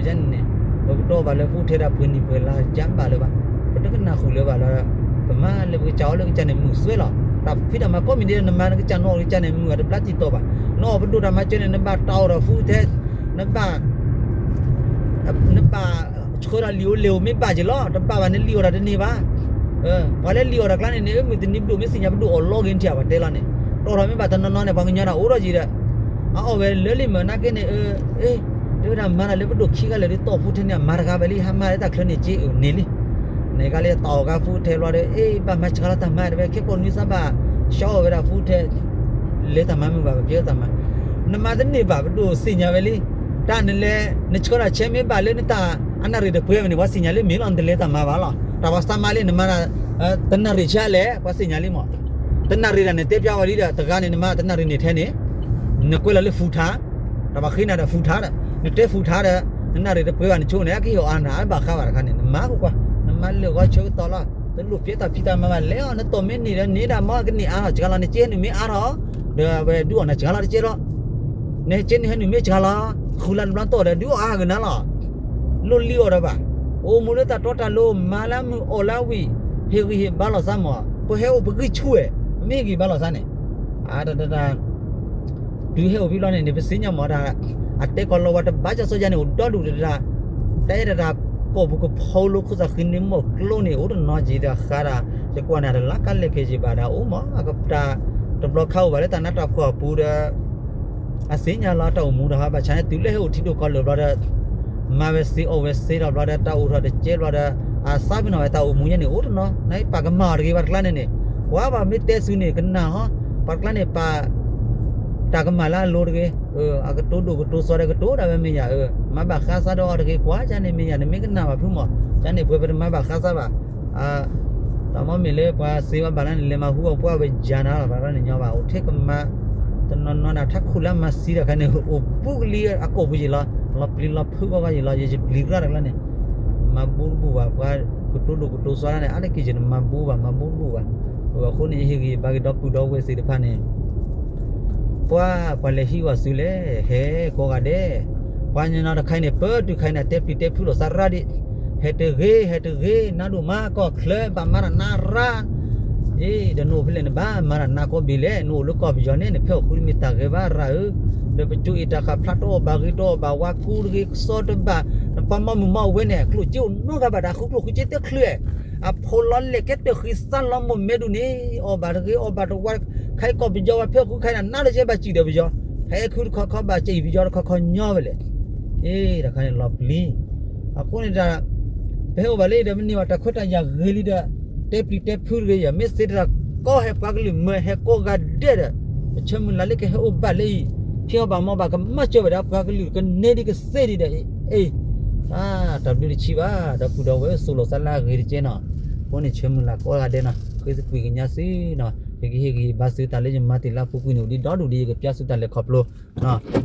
ယန့ၣ်န့ၣ် ပပတီၢ်ဘၣ်လၢပူၤထဲဒၣ်ပှဲၤနံၣ်ပှဲၤလါယါဘၣ်လၢၤဘၣ်, ပတကနၣ်ဃုာ်လၢၤဘၣ်လၢ ပမၤလၢပကစၢ်အီၣ်လၢကစၢ်န့ၣ်မုာ်စွဲလီၤ, တၢ်ဖံးတၢ်မၤကိးမံၤဒဲး နမၤနကစၢ်နအီၣ်ကစၢ်န့ၣ် မုာ်အတဘျါတံၢ်တီၢ်ဘၣ်, နအီၣ်ပဒိၣ်တၢ်မၤစၢၤန့ၣ် နဘၣ်တၢ်အိၣ်ထီၣ်ဖူးထဲ နဘၣ် နဘၣ်ဆှၢဒီးလံာ်အိၣ်လဲၢ်အိၣ်မ့ၢ်ဘၣ်က့ၤလီၤ, တဘၣ်ဘၣ်န့ၣ်လံာ်အီၣ်တၢ်တန့ၢ်ဘၣ်, ပှၤလၢလံာ်အီၣ်တၢ်ကျါန့ၣ်န့ၣ် မုၢ်တနံၤပဒိၣ်မ့ၢ်သ့ၣ်ညါပဒိၣ်အီၣ်လီၤဂ့ၤထံၣ်ပှၤတဲလီၤန့ၣ်, တအိၣ်ထီၣ်မ့ၢ်ဘၣ်တနီၤနီၤန့ၣ် ပှၤကညီတၢ်အိၣ်ထီၣ်က့ၤဒီး အအီၣ်ဝဲလၢလံာ်မုာ်နာ်က့န့ၣ် တဲဝဲဒၣ်မၤတၢ်လၢပဒိၣ်ခံဂၤလၢာ်ဒီးတီၢ်ဖူးထဲန့ၣ် အမၤတဂၤဝဲလံ ဟးမၤလၢတၢ်ချၢန့ၣ်က့ န့ၣ်လံ, န့ၣ်ကလၢတၢ်အီၣ်ကါဖူးထဲဘျီဒီး အ့ ဘၣ်မၤစှၤလီၤတၢ်မၤတဝဲ ခဲကိာ်နွံသးဘၣ် ဆှီအီၣ်ဝဲဒၣ်ဖူးထဲ လဲၤတၢ်မၤမုာ်ဘၣ် ပကဲလၢတၢ်မၤ, နမၤတန့ၢ်ဘၣ် ပဒိၣ်သ့ၣ်ညါဝဲလံ, တၢ်နလဲၤ နဆှၢတၢ်ဆဲမ့ၢ်ဘၣ်လၢနတၢ်အနၣ်ရံၣ်တပှဲၤဝဲန့ၣ် ပှၤသ့ၣ်ညါလံမ့ၢ်လီၤ နတလဲၤတၢ်မၤဘၣ်လီၤ, တၢ်ပှၤစးမၤလံ နမၤ တနၣ်ရံၣ်ဆံးလဲၣ် ပှၤသ့ၣ်ညါလံမး, တနၣ်ရံၣ်တၢ်န့ၣ်တဲပျါဝဲလံဒီး တဂၤန့ၣ် နမၤတနၣ်ရံၣ်န့ၣ်ထဲန့ၣ် နကွဲးလီၤလၢ full time, တၢ်ပှၤဃ့နၤဒီး full time ဒီး နတဲ full time ဒီး နနၣ်ရံၣ်တပှဲၤဘၣ် နဆိန့ၣ် အကဟ့ၣ်အီၣ်အါနၤ အဘၣ်ဃးဘၣ်တခါန့ၣ် နမၤကွၢ်ကွၢ်, နမၤလၢာ်ဂီၤဆၢကတီၢ်လီၤ, တလိၣ်ပျဲတၢ်ဖံးတၢ်မၤဘၣ် လဲၤအီၤ နတီၢ်မ့ၢ်န့ၢ်ဒီးန့ၢ်ဒၣ်မ့ၢ်ကန့ၢ်အါထီၣ်စှၤလီၤ နက့ဟဲနုာ်မ့ၢ်အါထီၣ်, ဒီးအဝဲဒုးအီၣ်နၤစှၤလီၤတကဲလီၤ, နက့န့ၣ်ဟဲနုာ်မ့ၢ်စှၤလီၤ, ဃုလါတဘျီတီၢ်ဒီးဒုးအီၣ်အါဂ့ၤနၤလီၤ လိၣ်လံအီၣ်ဒီးဘၣ်, အိၣ်မူလၢတၢ်တီတၢ်လိၤ မၤလၢမုာ်အီၣ်လၢဝံၤ, ဟ့ၣ်ဂံၢ်ဟ့ၣ်ဘါလိာ်သးမး, ပဟဲအိၣ်ပဂံၢ်ဆူၣ်ဝဲ, မ့ၢ်ဟ့ၣ်ဂံၢ်ဘါလိာ်သးန့ၣ်, အတတတၢ် တုၤဟဲအိၣ်ဖဲဘျီန့ၣ်န့ၣ် ပသ့ၣ်ညါမးတၢ်, အတဲကီးလီၤဝဲတဘၣ် ကၢ်စီယါန့ၣ် အိၣ်ဒီဒူၣ်တတၢ်, တၢ်အဲၣ်တၢ်တၢ် ကိာ်ပူၤကဖီလိခိၣ်သးဃံန့ၣ် မိၢ်ကျိန့ၣ် အိၣ်တနီၤက့ၤဒီးဃါတၢ်, ယကွၢ်န့ၣ် တလါကလဲၤက့ၤယံာ်ဘၣ်ဒီးအိၣ်မး, အကပတၢ် တဘျီခါအိၣ်ဘၣ်လၢတၢ်နးတၢ်ဖှီၣ်အပူၤဒီး အသ့ၣ်ညါလီၤတၢ်အိၣ်မူတဟါဘၣ်ဆၣ်န့ၣ် တုၤလၢဟဲအိၣ်ထံဒိၣ်ကီၢ်လၢာ်ဘျီဒီး မၤဝဲသ့အီၣ်ဝဲသ့ဒီးဘျီဒီး တၢ်အိၣ်ထီၣ်တကဲဘျီဒီး အသးပ့ၤနီၣ်ဝဲတၢ်အိၣ်မူညါန့ၣ် အိၣ်တနီၤ နပာ်ကမၣ်အီၤတဂ့ၤ ပှၤတကျါန့ၣ်န့ၣ်, ကွၢ်ဘၣ်မ့ၢ်တဲသုန့ၣ် ကနၣ်ဟီ, ပှၤတကျါန့ၣ် ပာ် တၢ်ကမၣ်လၢအလိၤတဂ့ၤ, အကတိၤဒိၣ်ကတိၤစီၤဒီးကတိၤဒၣ်ဝဲမ့ၢ်ယၤ, မၤဘၣ်ဃးသးဒီးအီၤတဂ့ၤ ကွၢ်ကန့ၣ်မ့ၢ်ယၤ နမ့ၢ်ကနၣ်ဘၣ်ဖုမး, ကန့ၣ်ပှဲၤပတမၤဘၣ်ဃးသးဘၣ် တၢ်မ့ၢ်မ့ၢ်လၢပှၤသ့ဝဲဘၣ်လၢန့ၣ် လဲၤမၤဟူအပှၢ်ဝဲယၤနၤလီၤ ဘၣ်တၢ်န့ၣ်ညီဘၣ် အိၣ်ထဲကမၤ တနီၤနီၤန့ၣ် ထးခိၣ်လၢအမၤသံတၢ်ခါန့ၣ် အိၣ်ဘူးကလံအကိာ်ပူၤယံာ်လီၤ. လီၤပျံၤလီၤဖုးဂီၢ်ဂီၢ်ယံၤလီၤ ယယပျံၤကြၢ်တကျါန့ၣ်, မၤဘူတဘူၣ်ဘၣ် ပှၤကတိၤဒိၣ်ကတိၤသွါန့ၣ် အါတက့ၢ်ယတမၤဘူဘၣ် မၤဘူတဘူၣ်ဘၣ်. အဃိန့ၣ် ယဟ့ၣ်ဂံၢ်ဟ့ၣ်ဘါက့ၤဒီပုၢ်ဒီဝဲၢ်သ့ၣ်တဖၣ်န့ၣ် ပှၤ ပှၤလဲၤဟံးဝဲစုလဲၣ် ဟဲကိးဂၤဒဲး, ပှၤညီနီၤတခါအံၤန့ၣ် ပၢတုၤခါအံၤန့ၣ် တဲပျံၤတဲဖုးလိာ်သးရၣ်ဒံး, ဟဲတဂ့ၤ ဟဲတဂ့ၤ နါဒိၣ်မါကီၢ်ချၢ ဘၣ်မၤတၢ်နါရၣ် အ့ ဒီးနအိၣ်ဖဲလဲၣ်နဘၣ်မၤတၢ်နါကီၢ်ဘ့ၣ်လဲၣ်, နအိၣ်လၢကီၢ်ပယီၤန့ၣ် နဖဲအိၣ်ဃုတမ့ၢ်တၢ်ဂ့ၤဘၣ်ရၣ်ဧၢ, ဒီးပကၠိအ့ၣ်တၢ်ဃာ်ဖျါတအီၣ်ဘၣ်ဂ့ၤ တအီၣ်ဘၣ်ဝါကူတဂ့ၤ ကစီတဘၣ်, နပှၤမၤမုာ်မၤဝဲန့ၣ် ကျိၣ်စ့အိၣ်နီတဂၤဘၣ်ဒီး ဃုကျိၣ်ဃုစ့တချုး, အဖိလီၤလဲၣ်ကဲတၢၢ်ဃံသၣ်လီၤမိၢ်မဲဒူၣ်န့ၣ် အီၣ်ဘၣ်တဂ့ၤ အီၣ်ဘၣ်တဝါ, ခဲအံၤကီၢ်ပယီၤဝဲဖဲအိၣ်ဃုခါအံၤန့ၣ် နါတကဲဘၣ်စံၣ်ဒီးပယီၤ, ဖဲခုတခီခီဘၣ်စံၣ်ပယီၤတခီခီညီဝဲလဲၣ်, အ့ တခါန့ၣ်လီၤပျံၤ အဃိန့ၣ်ဒီး ပဟဲအိၣ်ဘၣ်လၢအံၤဒီး မ့ၢ်န့ၢ်ဘၣ်တၢ်ခွဲးတၢ်ယာ်ဂ့ၤလံဒီး တဲပျံၤတဲဖုးတဂ့ၤယၤ, မ့ၢ်သ့တၢ်ကီဟဲပှၤကလုာ်မၢဟဲကိးဂၤဒဲးဒီး ပဆၢမုၢ်လၢ်လၢကဟဲအိၣ်ဘၣ်လၢအံၤ, ဖံးအီၣ်ဘၣ်မၤဘၣ်ကမၣ်စၢၤဝဲဒီးပှၤကလုာ်ကန့ၢ်ဒံးကသ့ဒံးဒီး အ့ တၢ်ဘျုးတဆံးဘၣ် ဒီပုၢ်ဒီဝဲၢ် စိၤလိာ်သးလၢအဂ့ၤတကဲနီၤ, အဃိန့ၣ် ဆၢမုၢ်လၢ်ကိးဂၤဒဲးနီၤ ဃ့သကွံာ်ကညးသုနီၤ, ယကဟ့ၣ်ဂံၢ်ဟ့ၣ်ဘါသုတၢ်လၢယမၤတ့ၢ်လၢအပူၤကွံာ်န့ၣ် အိၣ်ဒံးဒီဒူၣ်ဒံး ယကပျၢ်သုတၢ်လဲၤခီဖျိ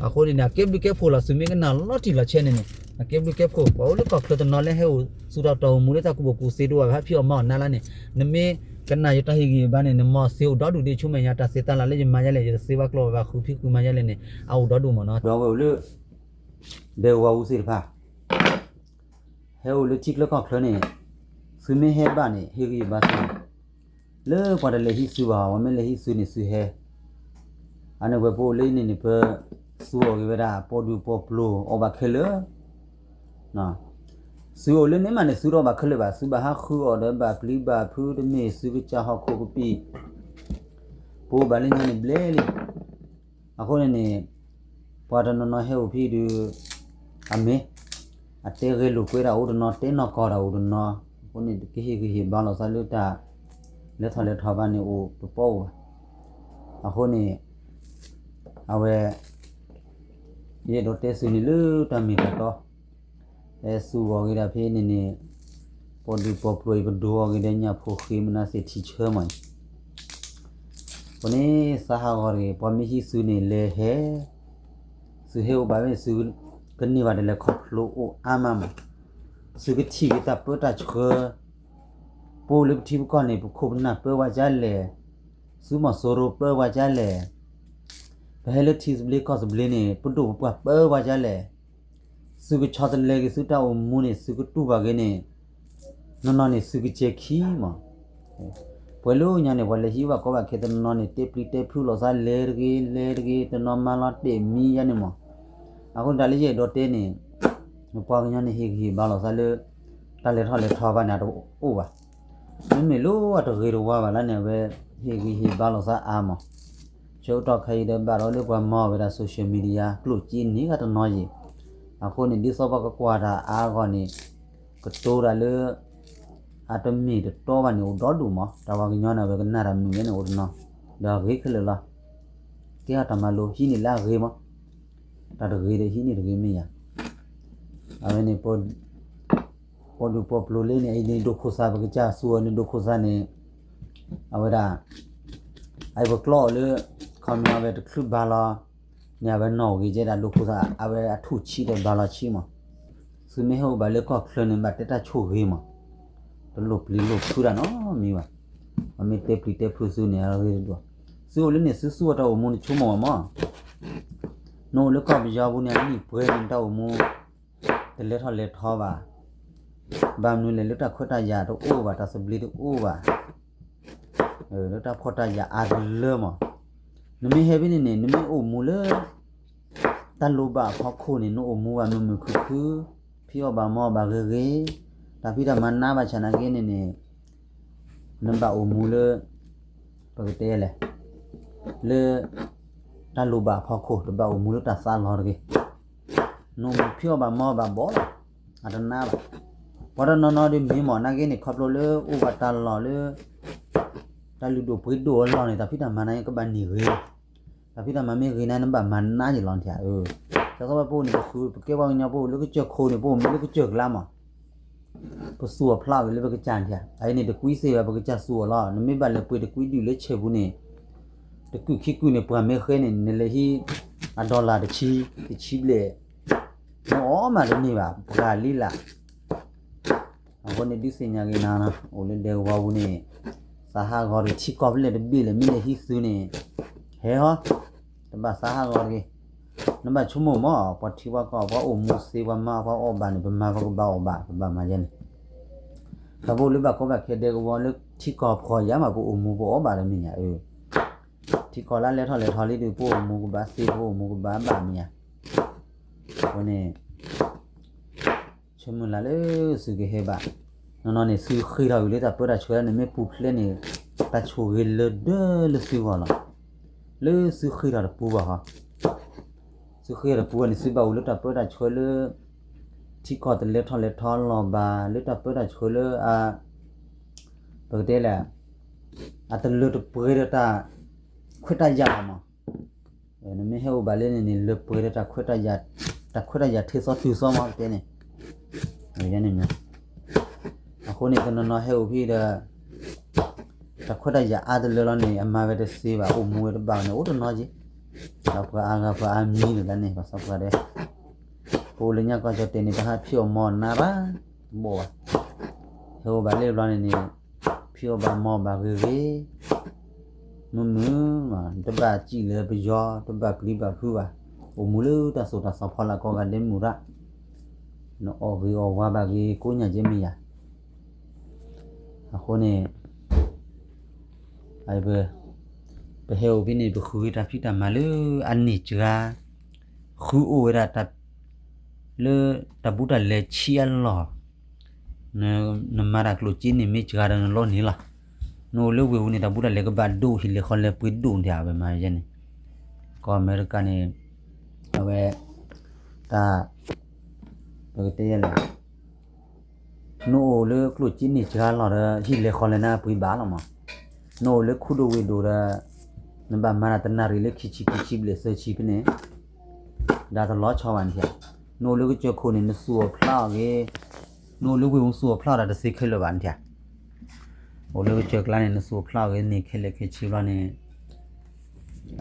အဃိန့ၣ်န့ၣ် အကဲဘျုးကဲဖှိၣ်လီၤ သုမ့ၢ်ကနၣ်လီၤတံၢ်လီၤဆဲးန့ၣ်န့ၣ် အကဲဘျုးကဲဖှိၣ် ပှၤအိၣ်လၢကီၢ်ချၢတနီၤလၢဟဲအိၣ်ဆူတၢ်တီၢ်အိၣ်မူလၢတၢ်ကူၣ်ဘၣ်ကူၣ်သ့တအိၣ်ဘၣ် ဖံးအီၣ်မၤအီၣ်နါလၢန့ၣ်, နမ့ၢ်ကနၣ်ယတၢ်ဟ့ၣ်ဂံၢ်ဟ့ၣ်ဘါန့ၣ် နမၤသ့အိၣ်ဒီဒူၣ်ဒံး ဆူမဲာ်ညါတၢ်သ့တၢ်လၢ်လၢယမၤယါလဲၣ် ယတသ့ဘၣ်ကျိဘၣ် ဃုဖံးဃုမၤယါလဲၣ်န့ၣ် အအိၣ်ဒီဒူၣ်မးနီၤ ဒီးဝဲအိၣ်လၢ ဒဲကဝီၤအူသ့ၣ်တဖၣ် ဟဲအိၣ်လၢထံချၢကီၢ်ချၢန့ၣ် သုမ့ၢ်ဟဲဘၣ်န့ၣ် ဟ့ၣ်ဂံၢ်ဟ့ၣ်ဘါသုန့ၣ် လၢပှၤတလဲၤဟံးသုဘၣ် ပှၤမ့ၢ်လဲၤဟံးသုန့ၣ် သုဟဲ, အန့ၣ်ဝဲပအိၣ်လၢန့ၣ်န့ၣ် ပသူအီၤဂ့ၤဝဲဒၣ် ပီၣ်ဒုၣ်ပီၣ်ပျိၤအီၣ်ဘၣ်ခဲလၢာ် သုအိၣ်လၢန့ၣ်မးန့ၣ် သုတအီၣ်ဘၣ်ခဲလၢာ်ဘၣ် သုဘၣ်ဟးဃုအီၣ်ဒီးဘၣ်ပျံၤဘၣ်ဖုးတမ့ၢ် သုကစၢ်ဟီၣ်ခိၣ်ကပံာ် ပအိၣ်ဘၣ်လၢညါန့ၣ်ဘျဲၣ်လံ အဃိန့ၣ်န့ၣ် ပှၤတနီၤနီၤဟဲအိၣ်ဖဲဒုး အမ့ၢ် အတဲဂဲၤလိာ်ကွဲတၢ်အိၣ်တနီၤ တဲနီၢ်ကီၢ်တၢ်အိၣ်တနီၤ အဃိန့ၣ် ကဟ့ၣ်ဂံၢ်ဟ့ၣ်ဘါလိာ်သးလၢတၢ် လဲၤထီၣ်လဲၤထီဘၣ်န့ၣ်အိၣ်တပီၢ်အိၣ်ဘၣ် အဃိန့ၣ် အဝဲ ယအဲၣ်ဒိးတဲသုန့ၣ်လၢတၢ်မ့ၢ်တၢ်တီ ဟဲသူအီၤဂ့ၤဒၣ်ဖဲန့ၣ်န့ၣ် ပီၣ်ဒုၣ်ပီၣ်ပျိၤအံၤ ပဒိအီၤဂ့ၤဒီးညၣ်ဖိဃ့မနၤသ့ၣ်ထံဆၢမးအံၤ ပန့ၣ်သးဟးဂီၤတဂ့ၤ ပှၤမ့ၢ်ဟံးသုန့ၣ်လဲၤဟဲ, သုဟဲအိၣ်ဘၣ်ဝဲန့ၣ် သုကန့ၢ်ဘၣ်တၢ်လဲၤခီဖျိအိၣ်အါမးမး, သုကထံၣ်က့ၤတၢ်ပၢတၢ်ဆှၢ, ပအိၣ်လၢပထံပကီၢ်န့ၣ် ပခိၣ်ပနၢ်ပၢဝဲဒ်လဲၣ်, သုမီၤစိရိၤပၢဝဲဒ်လဲၣ်, ပဟဲလၢထံသဘျ့ကီၢ်သဘျ့န့ၣ် ပဒိၣ်ပပှၢ်ပၢဝဲဒ်လဲၣ် သုကဆီတလဲက့ၤသုတၢ်အိၣ်မူန့ၣ် သုကတူၢ်ဘၣ်က့ၤန့ၣ်, နီၢ်နီၢ်န့ၣ်သုကစဲၤခံမး, ပှၤလၢညါန့ၣ် ပှၤလဲၤဟံးဘၣ်ကီဘၣ်ခဲတနီၤနီၤန့ၣ် တဲပျံၤတဲဖုးလိာ်သးလဲၤတဂ့ၤ လဲၤတဂ့ၤ တနီၤမၤလီၤတဲာ်မံယါန့ၣ်မး, အဃိန့ၣ်တၢ်လၢယအဲၣ်ဒိးတဲန့ၣ်, ပှၤကညီန့ၣ်ဟ့ၣ်ဂံၢ်ဟ့ၣ်ဘါလိာ်သးလၢ တၢ်လဲၤထီၣ်လဲၤထီဘၣ်န့ၣ် အတအိၣ်ဘၣ် မ့မ့ၢ်လၢအတဂ့ၤတဝါဘၣ်လၢန့ၣ် အဝဲဟ့ၣ်ဂံၢ်ဟ့ၣ်ဘါလိာ်သးအါမး, ဆၢကတီၢ်ခဲအံၤဒီးဘၣ်ဒီးလၢပှၤမၤအီၣ်ဝဲဒၣ် social media ကျိၣ်စ့န့ၢ်ဂၤတနီၤယံၤ, အဃိန့ၣ် ဒ်သိးပကကွၢ်တၢ်အါအဂီၢ်န့ၣ်, ကတိၤတၢ်လၢ အတမ့ၢ်တတီဘၣ်န့ၣ် အိၣ်ဒီဒူၣ်မး, တၢ်ဝၤကညီန့ၣ် အဝဲကနၣ်တၢ်မုာ်ဝဲန့ၣ်အိၣ်တနီၤ, ဒီးအဂ့ၤခဲလၢာ်လီၤ. ကဲထီၣ်တၢ်မၤလိဟံးန့ၢ်လၢအဂ့ၤမး, တၢ်တဂ့ၤဒီးဟံးန့ၢ်တဂ့ၤမ့ၢ်ယၤ အဝဲန့ၣ် ပီၣ်ဒုၣ်ပီၣ်ပျိၤလၢန့ၣ် အံၤန့ၣ်ဒိၣ်ခိၣ်သး ပကစၢ်သူအီၤန့ၣ်ဒိၣ်ခိၣ်သးန့ၣ်, အဝဲဒၣ် အအံၤပကျီအီၤလၢ ခီမ့ၢ်အဝဲတချုးဘါလီၤ, န့ၣ်အဝဲနီၣ်ဂ့ၤကဲဒၣ်ဒိၣ်ခိၣ်သး အဝဲအထူၣ်ဆံးဒီးဘါလီၤဆံးမး, သုမ့ၢ်ဟဲအိၣ်ဘၣ်လၢကီၢ်ချၢန့ၣ် ဘၣ်တဲတၢ်ဆိၣ်ဂ့ၤမး, တလိၣ်ပျံၤလိၣ်ဖုးတၢ်နီတမံၤဘၣ်, ပမ့ၢ်တဲပျံၤတဲဖုးသုန့ၣ် အဂ့ၤတဒူၣ်, သုအိၣ်လၢန့ၣ်သုသူအီၤတၢ်အိၣ်မူန့ၣ်ဆိကမိၣ်ဘၣ်မး နအိၣ်လၢကီၢ်ပယီၤပူၤန့ၣ် အနံၣ်ပှဲၤန့ၣ်တၢ်အိၣ်မူ တလဲၤထီၣ်လဲၤထီဘၣ်, ဘၣ်မနုၤလဲၣ် လၢတၢ်ခွဲးတၢ်ယာ်တအိၣ်ဘၣ် တၢ်သဘျ့တအိၣ်ဘၣ်, လၢတၢ်ဖှီၣ်တၢ်ယာ်အါတလၢမး, နမ့ၢ်ဟဲဖဲန့ၣ်န့ၣ် နမ့ၢ်အိၣ်မူလၢ တၢ်လိၣ်ဘၣ်အဖီခိၣ်န့ၣ် နအိၣ်မူဘၣ်မုာ်မုာ်ခုၣ်ခုၣ်, ဖံးအီၣ်ဘၣ်မၤအီၣ်ဘၣ်ဂ့ၤဂ့ၤ, တၢ်ဖံးတၢ်မၤနးဘၣ်ဆၣ်နာ်က့န့ၣ်န့ၣ် နဘၣ်အိၣ်မူလၢ ပကတဲလဲၣ်, လၢ တၢ်လိၣ်ဘၣ်အဖီခိၣ် တဘၣ်အိၣ်မူလၢတၢ်သးလီၤတဂ့ၤ, နအိၣ်မူဖံးအီၣ်ဘၣ်မၤအီၣ်ဘၣ်ဘီလီၤ, အတနးဘၣ်, ပှၤတနီၤနီၤဒုးမ့ၢ်မး နာ်က့န့ၣ် ခီဖျိလၢအိၣ်ဘၣ်တၢ်လီၢ်လၢ တၢ်လုၢ်ဒိၣ်ပှ့ၤဒိၣ်အလီၢ်န့ၣ် တၢ်ဖံးတၢ်မၤနာ်က့ကဘၣ်န့ၢ်ဂ့ၤ, တၢ်ဖံးတၢ်မၤမ့ၢ်ဂ့ၤန့ၣ် နဘၣ်မၤနးယံာ်လီၤနထံၣ်ဧၢ, တၢ်သီဘၣ်ပအိၣ်န့ၣ် ပဃု ပကဲပှၤကညီပအိၣ်လၢကစၢၢ်ခိၣ်န့ၣ် ပအိၣ်မူလၢကစၢၢ်ကျါမး ပသူအီၤဖျါက့ၤလၢပကစၢ်နထံၣ်, အအံၤန့ၣ် တကွံသ့ၣ်ဘၣ် ပကစၢ်သူအီၤလီၤ, နမ့ၢ်ဘၣ်လဲၤပှ့ၤတကွံဒုၣ်လၢဆဲးပူၤန့ၣ်, တကုာ်ခံကုာ်န့ၣ် ပှၤမ့ၢ်ဃဲန့ၣ် နလဲၤဟံး အdollarတဆံ, တဆံဘျဲၣ်, နအီၣ်မးတန့ၢ်ဘၣ် ပှၤလံလး အဃိန့ၣ်ဒုးသ့ၣ်ညါက့ၤနၤနီၤ အိၣ်လၢဒဲကဝီၤပူၤန့ၣ် သးဟးဂီၤတဂ့ၤ ထံကီၢ်ဖဲလဲၣ်တဘ့ၣ်လဲၣ် မ့ၢ်လဲၤဟံးသုန့ၣ် ဟဲဟီ တဘၣ်သးဟးဂီၤတဂ့ၤ နဘၣ်ဆိကမိၣ်မး ပှၤထံပှၤကီၢ် ပှၤအိၣ်မူသ့ ပှၤမါပှၤအီၣ်ဘၣ်န့ၣ် ပမါပှၤကဘၣ်အီၣ်ဘၣ် ပဘၣ်မၤယဲန့ၣ် သးပအိၣ်လၢဘၣ်ကီဘၣ်ခဲဒဲကဝီၤလၢထံကီၢ်ဖှီၣ်ယၤမး ပအိၣ်မူပအီၣ်ဘၣ်ဒီးမ့ၢ်ညါ ထံကီၢ်လၢလဲၤထီၣ်လဲၤထီလံဒီး ပအိၣ်မူကဘၣ်သ့ ပအိၣ်မူကဘၣ်ဘၣ်မ့ၢ်ညါ အဃိန့ၣ် ဆၢမုၢ်လၢ်လၢသုကဟဲဘၣ် နီၢ်နီၢ်န့ၣ် သုဃ့ထီၣ်ဝံၤလၢတၢ်ပၢတၢ်ဆှၢန့ၣ် မ့ၢ်ပူၤဖျဲးန့ၣ် တၢ်ဆိၣ်ဂ့ၤလၢဒၢလၢသုဂီၢ်လီၤ လၢသုဃ့ထီၣ်တပူၤဘၣ်ဟီ သုဃ့ထီၣ်တပူၤဘၣ်န့ၣ် သုဘၣ်အိၣ်လၢတၢ်ပၢတၢ်ဆှၢလၢ ထံကီၢ်တလဲၤထီၣ်လဲၤထီလီၤဘၣ် လၢတၢ်ပၢတၢ်ဆှၢလၢအ ပကတဲလဲၣ် အတလၢတပှဲၤဒီးတၢ်ခွဲးတၢ်ယာ်ဘၣ်မး နမ့ၢ်ဟဲအိၣ်ဘၣ်လၢန့ၣ်န့ၣ် လၢပှဲၤဒီးတၢ်ခွဲးတၢ်ယာ် တၢ်ခွဲးတၢ်ယာ်ထ့စီတုၤစီမး ပတဲန့ၣ် န့ၣ် အဃိန့ၣ် တနီၤနီၤဟဲအိၣ်ဖဲဒီး တၢ်ခွဲးတၢ်ယာ်အါတလၢလီၤန့ၣ် အမၤဝဲတသ့ဘၣ် အိၣ်မူဝဲတဘၣ်န့ၣ် အိၣ်တနီၤက့ၤ ဒီးပှၤအါဂၤပှၤအါမံၤန့ၣ်လၢန့ၣ် ပှၤစီပှၤဒဲး ပအိၣ်လၢညါကီၢ်ကၠီၣ်တဲာ်န့ၣ် ပဟးဖံးအီၣ်မၤအီၣ်နးဘၣ် တဘၣ်ဘၣ် ဟဲအိၣ်ဘၣ်လၢဘျီန့ၣ်န့ၣ် ဖံးအီၣ်ဘၣ်မၤအီၣ်ဘၣ်ဂ့ၤဂ့ၤ မုာ်မုာ် တဘၣ်စံၣ်လၢပယီၤ တဘၣ်ပျံၤဘၣ်ဖုးဘၣ် အိၣ်မူလၢတၢ်သိၣ်တၢ်သီဖီလာ်ကိးဂၤဒဲးမုာ်ရၣ် နအီၣ်ဂ့ၤအီၣ်ဝါဘၣ်ဂ့ၤ ကိးညါကဲမ့ၢ်ယၤ အဃိန့ၣ် ပဟဲအိၣ်ဖဲန့ၣ် ပဃုက့ၤတၢ်ဖံးတၢ်မၤလၢအန့ၢ်စှၤ ဃုအိၣ်ဝဲဒၣ် လၢတၢ်ဘူးတၢ်လဲဆံးအလီၢ် နမၤတၢ်ကျိၣ်စ့န့ၣ်မ့ၢ်စှၤဒီးနလီန့ၣ်လီၤ. နအိၣ်လၢဝ့ၢ်ပူၤန့ၣ် တၢ်ဘူးတၢ်လဲကဘၣ်ဒိၣ် ဟံၣ်လဲၤဃီလဲၤပှ့ၤဒိၣ်န့ၣ် အဝဲမၤယဲန့ၣ် ကီၢ်အမဲရကၤန့ၣ် အဝဲ တၢ် ပကတဲလဲၣ် နအိၣ်လၢကျိၣ်စ့န့ၢ်စှၤလီၢ်ဒီး ဟံၣ်လဲၤဃီလဲၤနၢ်ပှ့ၤဘၣ်လီၤမး. နအိၣ်လၢခူဒိၣ်ဝ့ၢ်ဒိၣ်ဒီး နဘၣ်မၤတၢ်တနၣ်ရံၣ်လၢခံဆံခံဆံဘျဲၣ်သၢဆံဖဲန့ၣ် ဒီးတလီၤဆီဘၣ်န့ၣ်ဧါ. နအိၣ်လၢကစၢၢ်ခိၣ်န့ၣ် နသူၣ်အီၣ်ဖျးအီၣ်ဂ့ၤ, နအိၣ်လၢဝ့ၢ်ပူၤသူၣ်အီၣ်ဖျးအီၣ်တၢ်တသ့ခဲလၢာ်ဘၣ်န့ၣ်ဧါ. အိၣ်လၢကစၢၢ်ကျါန့ၣ် နသူၣ်အီၣ်ဖျးအီၣ်ဂ့ၤန့ၣ် ခဲလၢာ်ခဲဆ့ဘျီန့ၣ်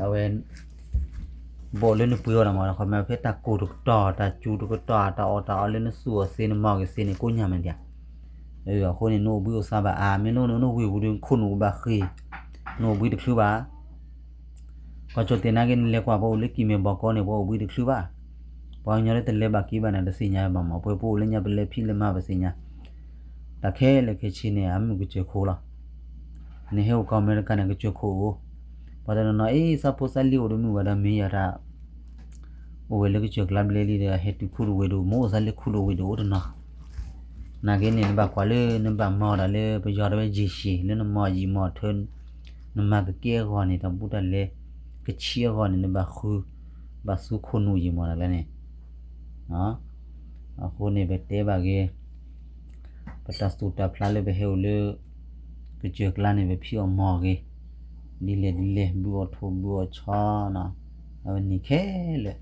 အဝဲ ဘီၣ်လၢနပှ့ၤအီၤဒီးမး ခီမ့ၢ်ဖဲတၢ်ကိၢ်တကတီၢ် တၢ်စူၤတကတီၢ် တၢ်အီၣ်တၢ်အီလၢနသူၣ်အီၣ်သ့နမၤအီၣ်က့ၤသ့န့ၣ် ကိးညါမ့ၢ်ဒံးဧါ. အဃိန့ၣ် နအိၣ်ဘှံးအိၣ်သါဘၣ်အါ မ့ၢ်လၢနအိၣ်နဝ့ၢ်ပူၤဒီး နခိၣ်နူာ်ကဘၣ်ဃ့ၢ် နအိၣ်ဘှံးတချုးဘၣ်. ကီၢ်ကၠီၣ်တဲာ်နာ်က့ နလဲၤကွၢ်ပှၤအိၣ်လၢကံၢ်မဲၢ်ဘီကီန့ၣ် ပှၤအိၣ်ဘှံးတချုးဘၣ်. ပှၤကညီလၢတလဲၤဘၣ်က့ၤဘၣ်န့ၣ် တသ့ၣ်ညါဘၣ်မး ပှၤပအိၣ်လၢညါပလဲၤဖံးလဲၤမၤပသ့ၣ်ညါ တၢ်ခဲလၢာ်ခဲဆ့န့ၣ် အမုၢ်ကစၢၢ်ခိၣ်လီၤ. နဟဲအိၣ်ကီၢ်အမဲရကၤန့ၣ် ကစၢၢ်ခိၣ်အိၣ်, ပှၤတနီၤနီၤ အ့ သးဖိသးလံၤအိၣ်တမုာ်ဘၣ်ဒီးမ့ၢ်ယၤတၢ် အိၣ်ဝဲလၢကစၢၢ်ကျါဘျဲလံဒီး ဟဲတုၤခူဒိၣ်ဝ့ၢ်ဒိၣ် မ့ၢ်အိၣ်သးလၢခူဒိၣ်ဝ့ၢ်ဒိၣ်အိၣ်တနီၤ. နာ်က့န့ၣ် နဘၣ်ကွၢ်လၢနဘၣ်မၤအီၣ်တၢ်လၢပယီၤတဝဲယံာ်ရှည် လၢနမၤယံာ်မၤထၢ နမၤကကဲအဂီၢ်န့ၣ် တၢ်ဘူးတၢ်လဲ ကဆံးအဂီၢ်န့ၣ် နဘၣ်ဃု ဘၣ်သူခိၣ်နူာ်ယံာ်မးတၢ်လၢန့ၣ် အဃိန့ၣ် ပတဲဘၣ်က့ၤ ပတၢ်သူၣ်တၢ်ဖျးလၢပဟဲအိၣ်လၢ ကစၢၢ်ကျါန့ၣ် ပဖံးအီၣ်မၤအီၣ်ဂ့ၤ ဒ်လဲၣ်ဒ်လဲၣ် ဘုအီၣ်ထိၣ်ဘုအီၣ်ဆီနီၤ အဝဲန့ၣ်ခဲလၢာ်